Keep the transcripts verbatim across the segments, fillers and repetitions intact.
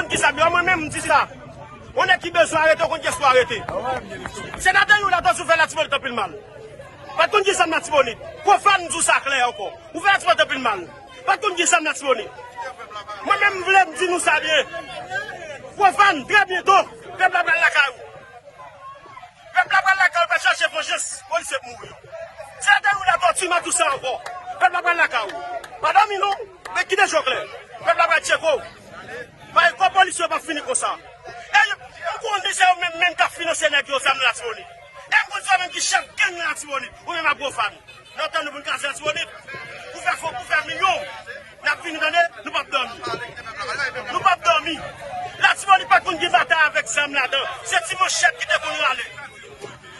Ki sa, mwen menm m di sa. Yon nèg ki bezwen arete, ou konn kiyès pou arete. Senatè Youri Latortue fè Latibonit anpil mal. Pa t konn ki zam Latibonit. Pwofàn, m di w sa klè ankò. Ou fè Latibonit anpil mal. Pa t konn ki zam Latibonit. Mwen menm m vle m di nou sa byen. Pwofàn, trè byento, pèp la pral lakay ou. Pèp la pral lakay ou, pral chache vanjans polisye k mouri yo. Senatè Youri Latortue, m ap di w sa ankò. Pèp la pral lakay ou. Pa dòmi non, men kite je w klè. Pèp la pral tcheke w. Paske kò polisye yo p ap fini konsa. E yo, ou konnen se yo menm menm k ap finanse nèg yo zam nan Latibonit. E m konn se yo menm ki chèf gang nan Latibonit. Ou menm ak Pwofàn. N ap tann nou pou n kraze Latibonit. Pou fè fo, pou fè milyon. N ap vini, tande, nou p ap dòmi. Nou p ap dòmi. Latibonit pa t konn gen batay avèk zam ladan. Se ti manchèt ki te konn rale.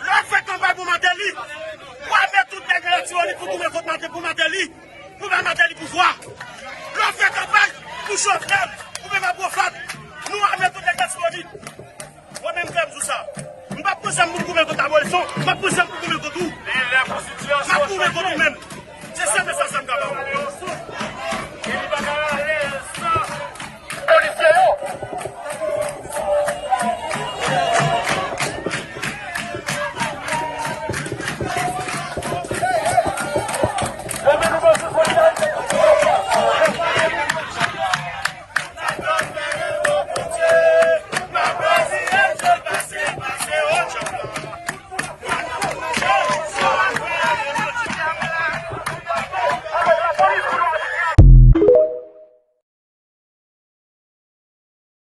Lè w ap fè kanpay pou Martelly, ou ame tout nèg nan Latibonit pou goumen kont Martelly, pou Martelly, pou bay Martelly pouvwa. Lè w ap fè kanpay pou Jovenel, ou menm ak Pwofàn, nou ame tout nèg Latibonit. Mwen menm, frè m, sou sa. M p ap pran zam pou m goumen kont Abolisyon, m ap pran zam pou m goumen kont ou. M ap goumen kont ou menm. Se sèl mesaj.